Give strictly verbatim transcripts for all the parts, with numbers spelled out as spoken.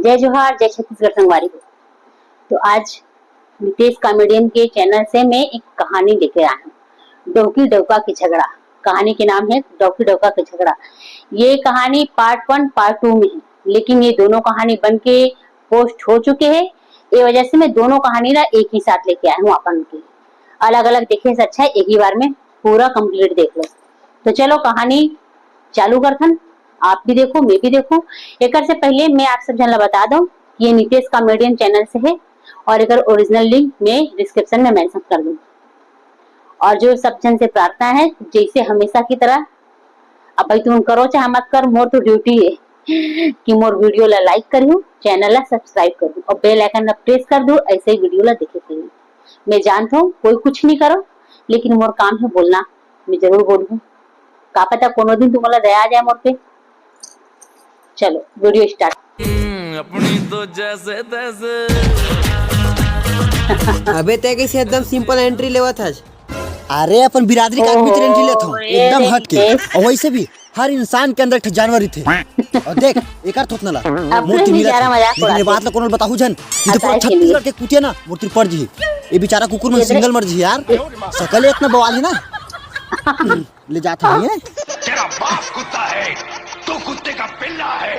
जय जोहार, जय छत्तीसगढ़ संगवारी हो। तो आज नितेश कॉमेडियन के चैनल से मैं एक कहानी लेके आया हूँ, डौकी डौका के झगड़ा। कहानी के नाम है डौकी डौका के झगड़ा। ये कहानी पार्ट वन, पार्ट टू में है, लेकिन ये दोनों कहानी बन के पोस्ट हो चुके हैं। ये वजह से मैं दोनों कहानी ना एक ही साथ लेके आया हूँ अपन के। अलग अलग देखे से अच्छा है एक ही बार में पूरा कंप्लीट देख लो। तो चलो कहानी चालू करथन, आप भी देखो, मैं भी देखो। एकर से पहले मैं आप सब झन ला बता दूं कि ये नितेश कॉमेडियन चैनल से है और एकर ओरिजिनल लिंक मैं डिस्क्रिप्शन में मेंशन कर दूं। और जो सब झन से प्रार्थना है, जैसे हमेशा की तरह, अब भाई तुम करो चाहे मत कर, मोर तो ड्यूटी है कि मोर वीडियो ला लाइक करियो, चैनल ला सब्सक्राइब करियो और बेल आइकन ला प्रेस कर दो, ऐसे ही वीडियो ला देखे के लिए। मैं जानता हूँ कोई कुछ नहीं करो, लेकिन मोर काम है बोलना, मैं जरूर बोलूँ। का पता कोनो दिन तुम्हारा दया आ जाए मोर पे। चलो वीडियो स्टार्ट। हम्म, अपनी तो जैसे तैसे। अबे तय कैसे एकदम सिंपल एंट्री लेवत हस? अरे अपन बिरादरी का आदमी तेरे एंट्री लेत हूँ, एकदम हट के। और वैसे भी हर इंसान के अंदर एक ठो जानवर रहिथे। और देख, एकर थोतना ला। अपने मोर भी तीन मिला ज्यादा थे। मजाक लेकिन ये उड़ाते बात ला हैं। कोनो ल बताहू झन, नहीं तो पूरा हटाए के लिए। छत्तीसगढ़ के कुतिया ना मोर तीर पड़ जी। ये बेचारा कुकुर मन ये सिंगल मर जी यार। सकल इतना बवाल है ना। ले जात हवे। तेरा बाप कुत्ता है, तू कुत्ते का पिल्ला है।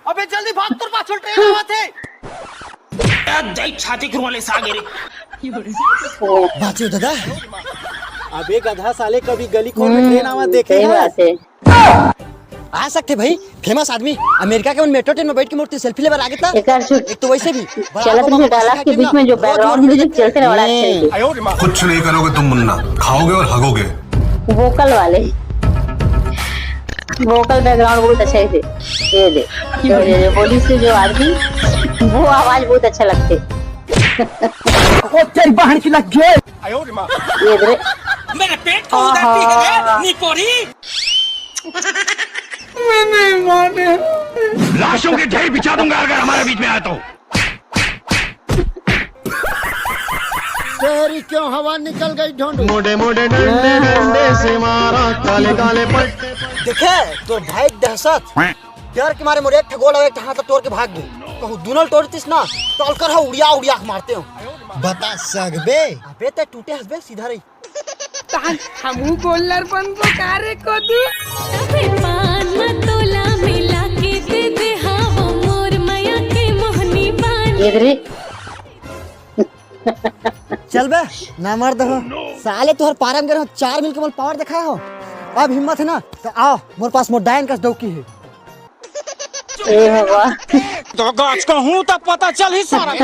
अबे जल्दी भाग, तोर पाछू ट्रेन आवत है। ए, देख छाती खुरवा ले सागे रे। बाँचे हो दादा। अबे गधा साले, कभी गली खोर में ट्रेन आवत देखे हस? आ सकथे भाई, फेमस आदमी अमेरिका के उन मेट्रो ट्रेन में बैठ के मोर तीर सेल्फी लेबर आगे था। एक तो वैसे भी बड़ा चलत रही डायलॉग के बीच में जो बैकग्राउंड म्यूजिक चलथे ना, बड़ा अच्छा लगथे। कुछ नहीं करोगे तुम मुन्ना, खाओगे और हगोगे। वोकल वाले, वोकल बैकग्राउंड बहुत अच्छा है। ये दे, ये दे, ये बोली से जो आदमी, वो आवाज बहुत अच्छा लगथे। ओ तेरी बहन की लग गई। ये दे। मेरे पेट को उधर पी है, निपोरी। लाशों के ढेर बिछा दूंगा अगर हमारे बीच में आया तो। तेरी क्यों हवा निकल गई ढोंडू। मोटे मोटे डंडे डंडे से मारा काले काले पट्टे। देखे तोर भाई के दहशत, डर के मारे मोर एक ठे गोड़ अउ एक ठे हाथ तोड़ के भाग गे। कहूँ दुनल टोरतिस ना, तो अलकर ह उड़िया उड़िया के मारते हो। बता सकबे। अबे ते टूटे हसबे सीधा रही। तहन हमहू गोल्लर बनबो का रे कोदू? तबे पान म तोला मिला के दे दे हावो मोर मया के मोहनी बान। ये रे। चल बे, ना मर दहो। साले तोहर पारम गे रहो, चार मिल के मोल पावर दिखाए हो। अब हिम्मत है ना, तो आओ, मोर पास मोर डायन कस डौकी है। ए भगवान। तो गाछ का हूँ तब पता चल ही सारा। ये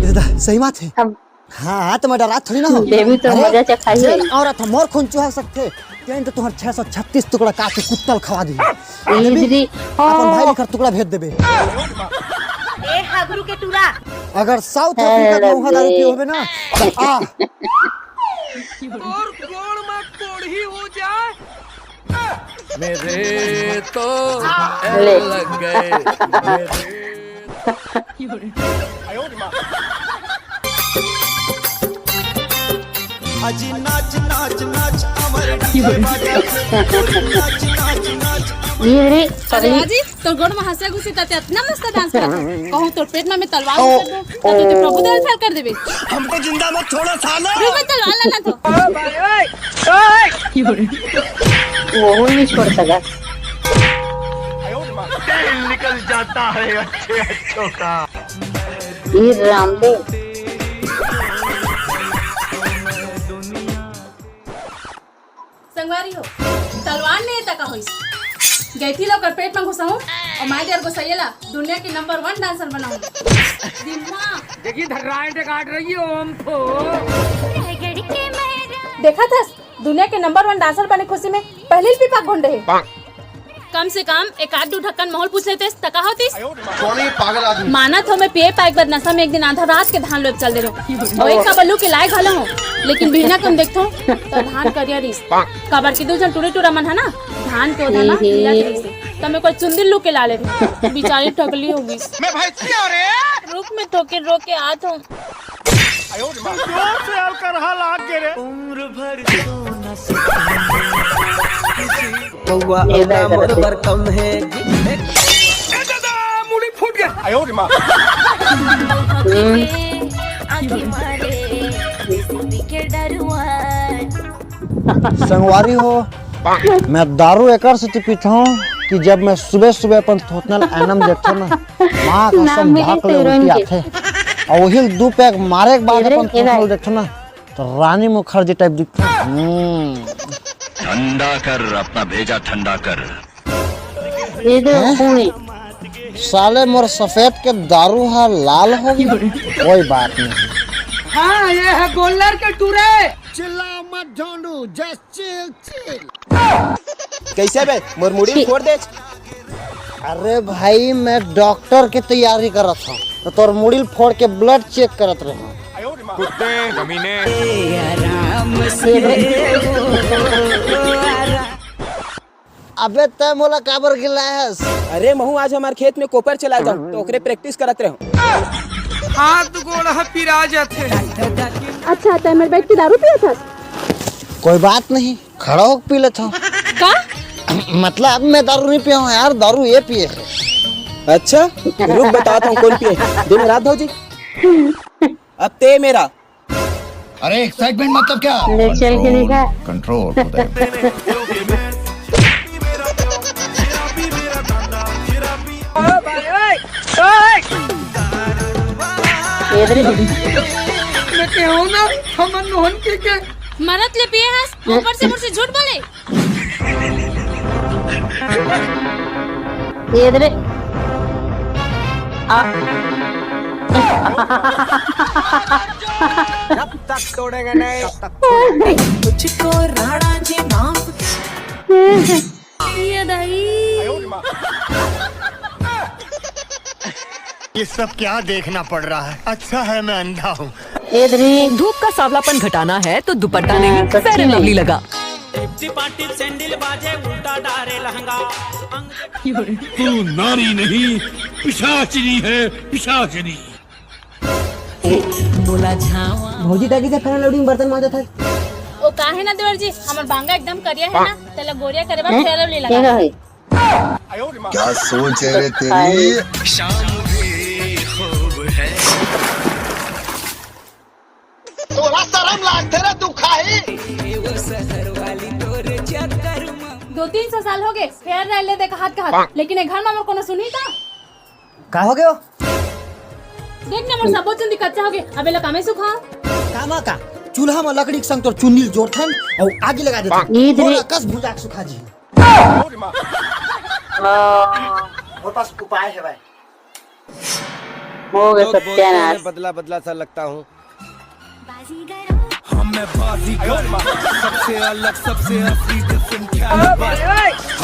दादा, सही बात है। अब हाँ, हाँ, तो मैं डरात थोड़ी ना हो। देवी तो अरे, मजा चखाई है। जेन औरत ह मोर खून चुहा सकथे, तेन तो तुहर छह सौ छत्तीस टुकड़ा काट के कुत्ता ल खवा दी। ई देवी, दीदी, अपन भाई हाँ। लेकर टुकड़ा भेज देबे। ए हागरू के टूरा। अगर साउथ अफ्रीका के मुहा दारू पियो होबे ना, तो आ। तोर गोड़ में कोढ़ी हो जाए। मेरे तो ले। लग गए। अजी नाच नाच नाच अमर डीजे बाजा। नाच नाच नाच। ये रे अरे पगली। अजी, तोर गोड़ में हंसिया घुसी ताते इतना मस्त डांस कर। कहूँ तोर पेट में मैं तलवार घुसा दूँ, तो तुझे प्रभु दयाल फेल कर देबे। हमको जिंदा मत छोड़ो सालो। रुक, मैं तलवार लाना तो। वो नहीं छोड़ सका। तेल निकल जाता है अच्छे अच्छों का। वीर रामदेव। संगवारी हो, तलवार ने तका होइस। गैठी ला ओकर पेट में घुसाऊं और माय डियर गोसैया ला दुनिया के नंबर वन डांसर बनाऊं। दिम्मा। देखी धर्राए काट रही हो हम तो। देखा था दुनिया के नंबर वन डांसर बने खुशी में पहले ही पीपा घुंडे है। कम से कम एक आध दू ढक्कन माहौल पूछ लेते, त का होतिस? कौन है ये पागल आदमी? मानत हो, मैं पिए पाए के बाद नशा में एक दिन आधा रात के धान लोए चल दे रहो। और एक का बल्लू के लाए घलो हो, लेकिन बिहना कम देखथो, तो धान करिया रिस। काबर के दू झन टूरी टूरा मन है ना, धान के ओधा ना, मिलत रहिसे। त मैं कोई चुंदी लू के ला ले रही। बेचारी ठगली हो गई। मैं भैंसी हूँ रे। रुक, मैं थोके रो के आत हूँ। जोर से अलकरहा लाग गे रे। उम्र भर सोना से बउआ ये अंडा मोर बर कम है। ए दादा, मुड़ी फूट संगवारी हो, मैं दारू एकर सेती पीथंव कि जब मैं सुबह सुबह अपन थोथना ल आईना म देखथंव ना, माँ कसम, भाक ले उल्टी आथे। अउ वही ल दू पैग मारे के बाद अपन थोथना ल देखथंव ना, तो रानी मुखर्जी टाइप दिखथंव। हम्म। ठंडा कर, अपना भेजा ठंडा कर। ये दे हैं? साले मोर सफेद के दारू हा लाल हो गया। कोई बात नहीं। हाँ, ये है गोल्लर के टूरे। चिल्ला मत ढोंडू, just chill, chill। कैसे बे, मोर मुड़ी फोड़ दे। अरे भाई, मैं डॉक्टर के तैयारी करत हूँ, तो तोर मुड़ी फोड़ के blood check करत रहे। कुत्ते, कमीने। अबे तै मोला काबर गिलायस? अरे महू आज हमार खेत में कोपर चला था, तो ओकरे practice करत रहे। हाथ गोड़ ह पिरा जाथे। अच्छा, तै मेर बैठ के दारू पिया था? कोई बात नहीं, खड़ा होके पी लेता हूँ। का? मतलब मैं दारू नहीं पिया हूँ यार, दारू ये पिए है। अच्छा, रुक बताता हूँ कौन पिए। दिन रात भौजी, अब ते मेरा अरे एक्साइटमेंट मतलब क्या? ले चल के दिखा। कंट्रोल उदय। ये दे। मैं कहूँ ना, हमन नोहन के के मरत ले पिए हस, ऊपर से मुझसे झूठ बोले। ये दे। आ। जब तक तोड़ेंगे नहीं, तब तक तुझको राणा जी नाम। ये दाई। ये सब क्या देखना पड़ रहा है? अच्छा है मैं अंधा हूँ। ए दरी। धूप का सांवलापन घटाना है तो दुपट्टा हाँ, नहीं, सच्ची Fair and नहीं। Lovely लगा। टिप टिप टिप सैंडल बाजे, उल्टा डारे लहंगा। अंग तू नारी नहीं, पिशाचिनी है, पिशाचिनी। भौजी, तै कइसे Fair and Lovely में बर्तन मांजत हस? ओ का हे ना देवर जी, हमर बांगा एकदम करिया हे ना, तेला गोरिया करे बर Fair and Lovely लगा। क्या सोच है रे तेरी? तोला शरम लागथे रे, तू खाही। दो तीन सौ साल हो गए, Fair and Lovely देखा हाथ का हाथ, लेकिन ए घर में मोर कोनो सुनही का? का हो गयो? देख ना, मोर सबो चुंदी कच्चा हो गए, अब एला कामे सुखा। कामा का? चूल्हा में लकड़ी के संग तोर चुन्नी ल जोड़थन अउ आगी लगा देथन। ईद रे। मोला कस भुजा के सुखा जी। हाँ। मोर पास उपाय है भाई। हो गए लोग बोलते हैं सत्यानाश। बदला बदला सा लगता हूँ। हम मैं बाजीगर, सबसे अलग, सबसे असली, different caliber।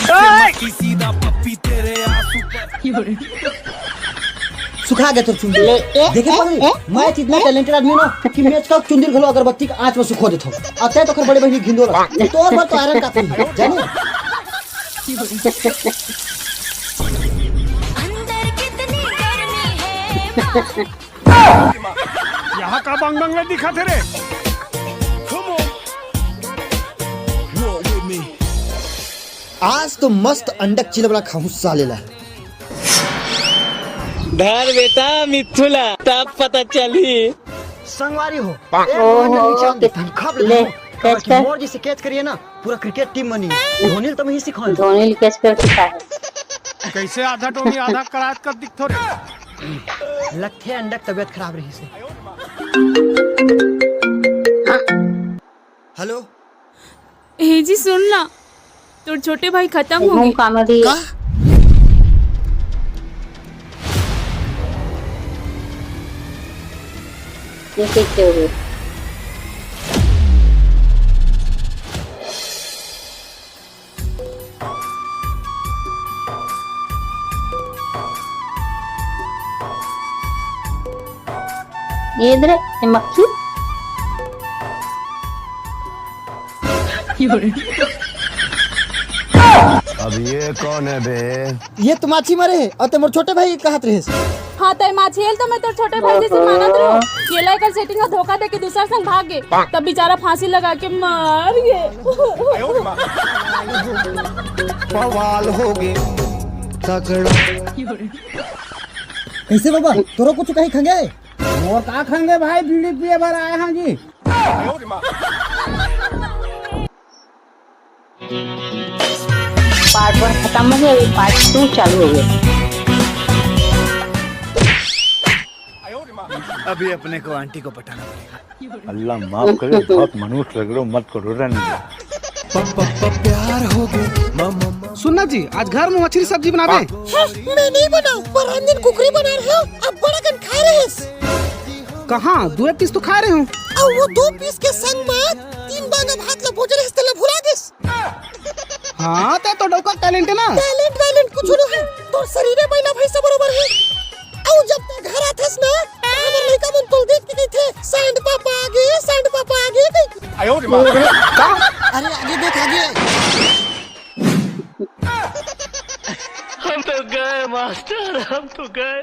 हमसे मस्ती सीधा पप्पी तेरे आंसू पर। सुखा गया तोर चुंदी। ले, ए, देखे ए, पगली, ए, मैं ए, इतना ए। Talented आदमी ना कि match का चुंदी घलो अगरबत्ती के आंच में सुखो देथो। अब तै तो कर बड़े बहिनी घिंदो ला। तोर बर तो iron काफी है, जाने? अंदर कितनी गर्मी है माँ। यहाँ का बंग बंग दिखा थे रे। आज तो मस्त अंडक चिलबला खाहूं साले ला। धर बेटा मिथुला, तब पता चली। संगवारी हो, एक ओहो, बॉल में नीचे हम कित-, खप ले, लेते हैं। Catch कर। मोर जैसे catch करिए ना, पूरा cricket team बनी। धोनी ल तो मैं ही सिखाऊं। धोनी ल catch कर सिखा है। कैसे आधा टोनी आधा करात कर दिखथो रे? लगथे अंडक तबीयत खराब रही से। Hello। हे जी सुन ना, तोर छोटे भाई खत्म हो एकदम गे। Comedy। का? ये कैसे हो गए? ये इधर है, ये मक्खी। अब ये कौन है बे? ये तो माछी मरे हे, अउ ते मोर छोटे भाई कहत रहिस। हाँ, तै माछी एल तो मैं तोर छोटे भाई जैसे मानत रहो। ये ला एकर setting में धोखा दे के दूसरा संग भाग गए, तब बेचारा फांसी लगा के मर गए। बवाल हो गए, तगड़ा। कैसे बाबा, तोरो कुछ कहीं खंगे? मोर का खंगे भाई, बीड़ी पिए बर आए हैं जी। पार्ट वन खत्म हो गया, अभी पार्ट टू चालू हो गया। अभी अपने को आंटी को पटाना पड़ेगा। अल्लाह माफ करे, बहुत मनुष्य लग रहे हो, मत करो, रहने दो। सुनना जी, आज घर में मछली सब्जी बनावे। हाँ, मैं नहीं बनाऊ, पर हम दिन कुकरी बना रहे हो, अब बड़ा कन खा रहे हैं। कहाँ, दो पीस तो खा रहे हूँ। और वो दो पीस के संग में तीन बांगा भात ला भोजन हस्ते ला भुला दिस। हाँ, ते तो डौका टैलेंट है ना। टैलेंट वैलेंट कुछ नहीं है, तोर शरीर में ना भाई सब बरोबर है। और जब तक घर आथस ना, हमर लइका मन तोल देख के कहिथे, "सांड पापा आ गे, सांड पापा आ गे," कहिके। आयो रे माँ। अरे आगे देख, आगे। हम तो गए मास्टर, हम तो गए।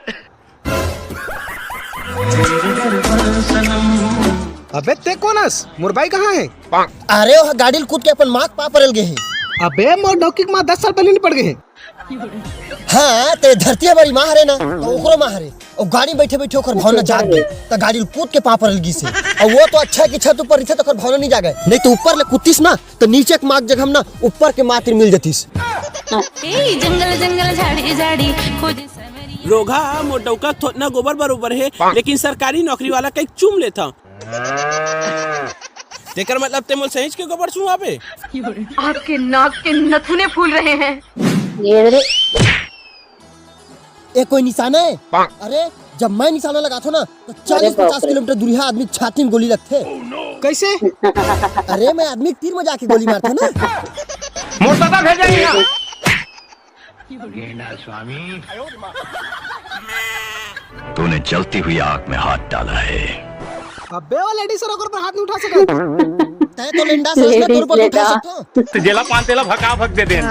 अबे ते कोन अस? मोर बाई कहाँ है? अरे, वो गाड़ी ल कूद के अपन माँ के पाँव परल गे हे। अबे, मोर डौकी के माँ दस साल पहले नहीं पड़ गए हैं। हाँ, ते धरती हमारी माँ हरे ना, तो ओकरो माँ हरे। और गाड़ी बैठे बैठे ओकर भावना जाग गई, तो गाड़ी ल कूद के पाँव परल गिस हे। और वो तो अच्छा है कि छत ऊपर रहिथे, तो ओकर भावना नहीं जागे, नहीं तो ऊपर ले कूदतिस ना, तो नीचे के माँ के जगह में ना ऊपर के माँ तीर मिल जतिस। ए जंगल जंगल झाड़ी झाड़ी खोजे सवरिया। रोगहा, मोर डौका थोतना गोबर बरोबर हे, लेकिन सरकारी नौकरी वाला कहीं चूम लेता। तेकर मतलब ते मोल सहीच के गोबर चुआबे? आपके नाक के नथुने फूल रहे हैं। ये रे, ए कोई निशाना है? अरे, जब मैं निशाना लगाथो ना, तो चालीस पचास किलोमीटर दूरिहा आदमी छाती में गोली लगथे। कैसे? अरे, मैं आदमी के तीर में जाके गोली मारथो ना। मोर दादा भेजा यहाँ। गेंडा स्वामी। तूने जलती हुई आग में हाथ डाला है। अबे, वो लेडीज सर ओकर पर हाथ नहीं उठा सके। तय तो लेंडा से उसने तोर पर उठा सकता। तो जेला पान तेला भका भक दे देन।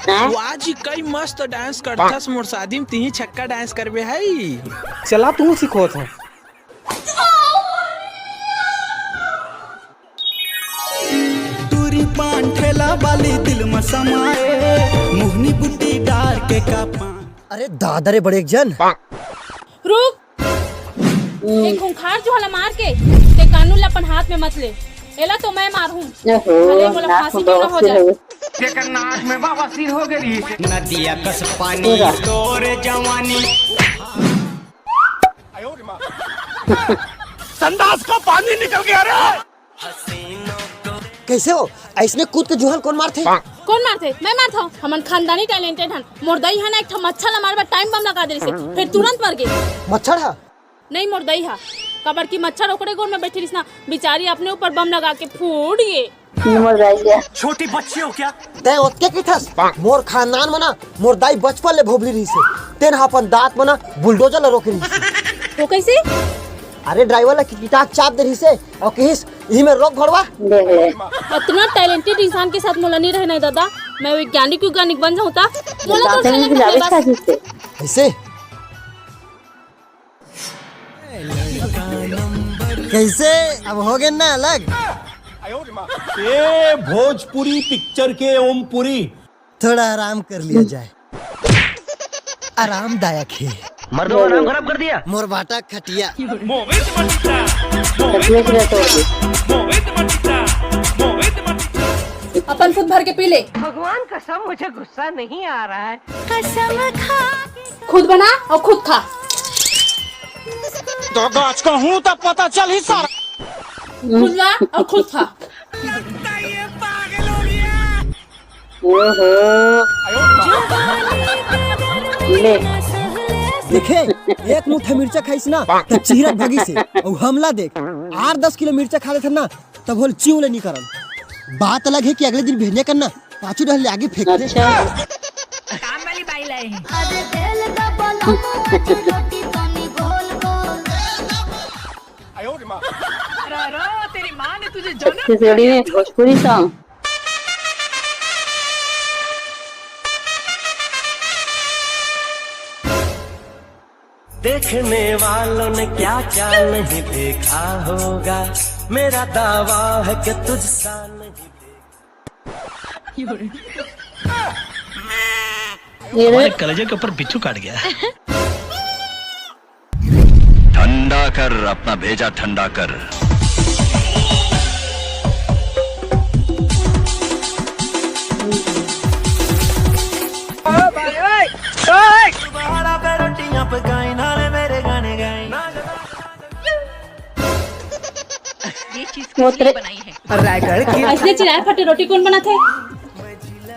वाह जी, कई मस्त डांस करथस। मोर शादी में तिही छक्का डांस करबे हई। चला, तू सीखो था। टूरी पान ठेला वाली दिल में समाए, मोहनी बुट्टी डार के का पान। अरे दादा रे बड़े एक जन। रुक, एक खूंखार जो हला मार के ते कानून ला अपन हाथ में मत ले। एला तो मैं मारहूं। ओहो, भले मोला नाक फांसी में क्यों ना हो बवासीर जाए। हो गए। जेकर नाक में बवासीर हो गई। नदिया कस पानी तोरे जवानी। संडास का पानी निकल गया रे। कैसे हो? ऐसने कूद के जुहान कौन मारथे? कौन मारथे? मैं मारथो। हमन खानदानी टैलेंटेड हन। मोर दई ह ना एक ठो मच्छर ला मारे बर टाइम बम लगा दे रहिसे, फिर तुरंत मर गे। मच्छर हा? नहीं, मोर दई हा, काबर कि मच्छर ओकरे गोड़ में बैठी रहिस ना, बेचारी अपने ऊपर बम लगा के फूट गे। मोर दाई गे। छोटी बच्ची हो क्या? तै ओतके कहिथस? मोर खानदान में ना, मोर दाई बचपन ले भोभली रहिसे। तेन ह अपन दांत में ना बुलडोजर ला रोके रहिसे। वो कैसे? अरे ड्राइवर ला किटकिटा के चाप दे रहिसे और कहिस, "इही में रोक घोड़वा।" देख ले। इतना टैलेंटेड इंसान के साथ मोला नहीं रहना है दादा। मैं वैज्ञानिक वैज्ञानिक बन जाऊँ ता। मोला तो दांत में टैलेंट भी नहीं जावे बस। खाती से। ऐसे कैसे? अब हो गए ना अलग। ए भोजपुरी पिक्चर के ओमपुरी। थोड़ा आराम कर लिया जाए। आरामदायक है। मर्दों, आराम खराब कर दिया। मोर बाटा खटिया। खटिया से तो अपन खुद भर के पी ले। भगवान कसम, मुझे गुस्सा नहीं आ रहा है। कसम खा। खुद बना और खुद खा। तो गाछ का हूँ तब पता चल ही सारा। खुद ला और खुद खा। ओहो। ले। देखे, एक मुट्ठा मिर्चा खाइस ना, तो चीरत भागिस हे। और हमला देख, आठ दस किलो मिर्चा खा लेथन ना, तब होल चिव ले नहीं करन। बात अलग है कि अगले दिन भेजने करना, पाछू डहर ले आगे फेंक दे। अच्छा। काम वाली बाई लाई है। अरे रो, तेरी माँ ने तुझे जन्म छत्तीसगढ़ी में भोजपुरी सॉन्ग। देखने वालों ने क्या क्या नहीं देखा होगा, मेरा दावा है कि तुझसा नहीं देखा। ये हमारे कलेजे के ऊपर बिच्छू काट गया। ठंडा कर, अपना भेजा ठंडा कर। ये चीज वो तेरे बनाई है। रायगढ़ की ऐसने चिराए फटे रोटी कौन बनाथे?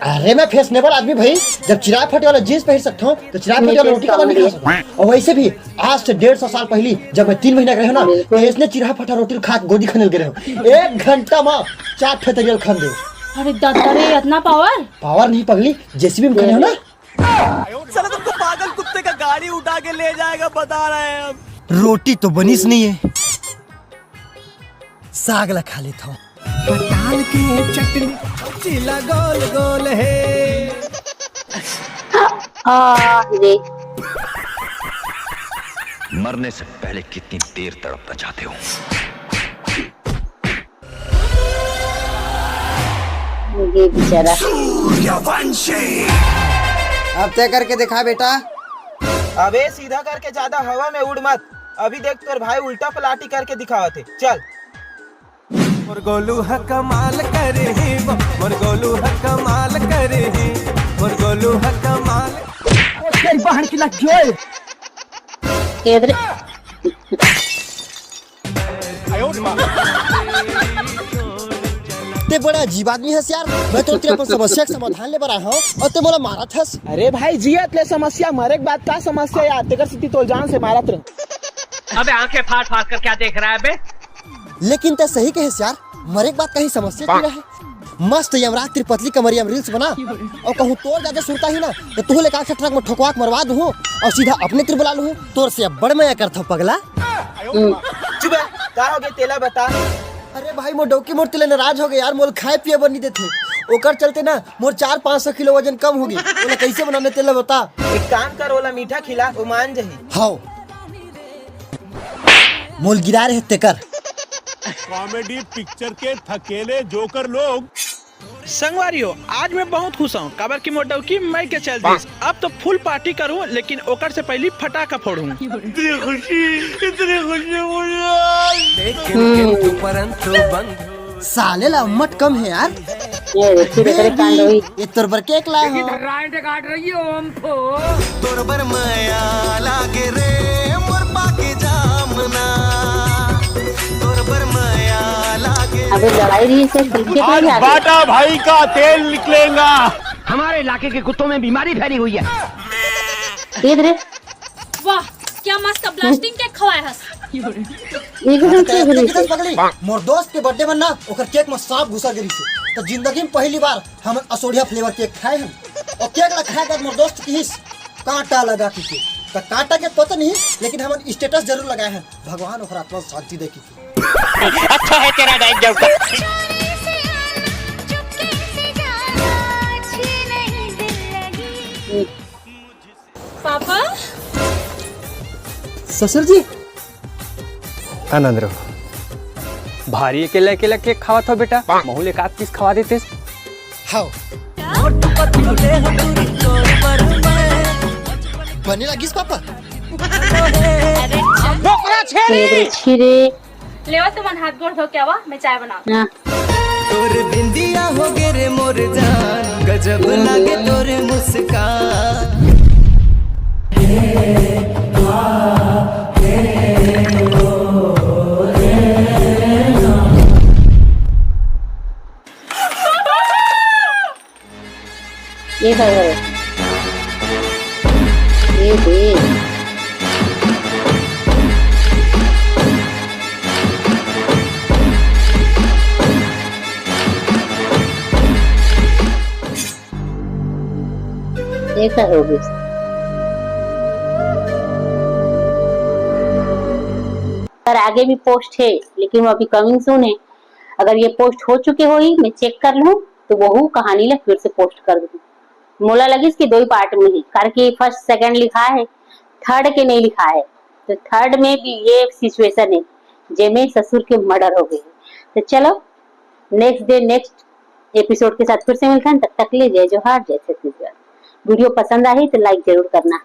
अरे मैं फैशनेबल आदमी भाई, जब चिराए फटे वाला जींस पहन सकता हूँ तो चिराए फटे वाला रोटी का नहीं खा सकता। और वैसे भी आज से डेढ़ सौ साल पहले जब मैं तीन महीना का रहे ना, तो इसने चिराए फटा रोटी खा के गोदी खनेल के रहे हो। एक घंटा में चार ठे तरियल खन दे। अरे दादा रे, इतना पावर? पावर नहीं पगली, जेसीबी में खने हो ना। साला तुमको पागल कुत्ते का गाड़ी उठा के ले जाएगा, बता रहे हैं हम। रोटी तो बनीस नहीं है, साग ला खा लेता हूँ। पताल के चटनी चिला गोल गोल है। आ रे। मरने से पहले कितनी देर तड़पना चाहते हो? ये बेचारा। अब तय करके दिखा बेटा। अबे सीधा करके ज्यादा हवा में उड़ मत। अभी देख तोर भाई उल्टा पलाटी करके दिखावत है। चल। मोर गोलू ह कमाल करे हे वो, मोर गोलू ह कमाल करे हे, मोर गोलू ह कमाल। तेरी बहन की लग गई। ते बड़ा अजीब आदमी हस यार। मैं तो तेरे अपन समस्या के समाधान ले बर आया हूँ और ते मोला मारत हस। अरे भाई, जियत ले समस्या, मरे के बाद का समस्या यार? तेकर सेती तोल जान से मारत रहे। अबे आंखें फाड़ फाड़ कर क्या देख रहा है बे? लेकिन ते सही कहे यार, मरे के बाद कहीं समस्या की रहे। मस्त यमराज तेरी पतली कमरिया में रील्स बना और कहूँ तोर ज्यादा सुरता ही ना तो तू लेकर ट्रक में ठोकवा के मरवा दूँ और सीधा अपने तिर बुला लूँ। तोर से अब बड़ मया करता पगला। चुप है, का हो गया तेला बता। अरे भाई मोर डौकी मोर तेले नाराज हो गए यार, मोल खाए पिए बर नहीं देते, ओकर चलते ना मोर चार पाँच सौ किलो वजन कम हो गए। ओला कैसे बनाने तेला बता। एक काम कर, ओला मीठा खिला, वो मान जही। हाओ मोल गिरा रहे तेकर। कॉमेडी पिक्चर के थकेले जोकर लोग। संगवारी हो, आज मैं बहुत खुश हूँ, काबर की मोर डौकी मई के चल दिस। अब तो फुल पार्टी करूँ, लेकिन ओकर से पहली फटाका फोड़ूँ। इतनी खुशी, इतनी खुशी मुझे आज। लेकिन किंतु परंतु बंधु साले ला उम्मत कम है यार। ये देखिए, तेरे कांड हुई। ये तोर बर केक लाए हो। राइट काट रही हो हम तो। तोर बर मया लागे रे मोर पाके जामना, तोर बर मया लागे। अबे लड़ाई रही से खिड़की पे ही आ गई। बाटा भाई का तेल निकलेगा। हमारे इलाके के कुत्तों में बीमारी फैली हुई है। ये रे, वाह, क्या मस्त ब्लास्टिंग केक खवाए हस। ये किधर से बनी थी? पगली, मोर दोस्त के बर्थडे में ना ओकर केक में सांप घुसा गिरी से। तो जिंदगी में पहली बार हम असोढ़िया फ्लेवर केक खाए हैं। और केक ला खाए बाद मोर दोस्त किहिस कांटा लगा के केक। तो कांटा के पता नहीं, लेकिन हमन स्टेटस जरूर लगाए हैं, भगवान ओकर आत्मा शांति दे की। अच्छा है तेरा डाइट जोकर। पापा, ससुर जी, आनंद रहो। भारी अकेला अकेला केक खावत हो बेटा, महू ले एक आध पीस खवा देते। हाओ। बने लगिस पापा। बोकरा छेरी। छिरे। लेवा तुमन हाथ गोड़ धो के आवा, मैं चाय बनाऊँ। हाँ। तोर बिंदिया हो गे रे मोर जान, गजब लागे तोर मुस्कान। ये क्या करे? ये दे। ये क्या हो गई? पर आगे भी पोस्ट है, लेकिन वो अभी कमिंग सून है। अगर ये पोस्ट हो चुके होही, मैं चेक कर लूँ, तो वहू कहानी ला फिर से पोस्ट कर दूँ। मोला लगिस कि दो ही पार्ट में ही, कारण कि फर्स्ट सेकंड लिखा है, थर्ड के नहीं लिखा है। तो थर्ड में भी ये सिचुएशन है, जेमे ससुर के मर्डर हो गए। तो चलो, नेक्स्ट डे नेक्स्ट एपिसोड के साथ फिर से मिलथन, तब तक ले जय जोहार, जय छत्तीसगढ़। वीडियो पसंद आही तो लाइक जरूर करना।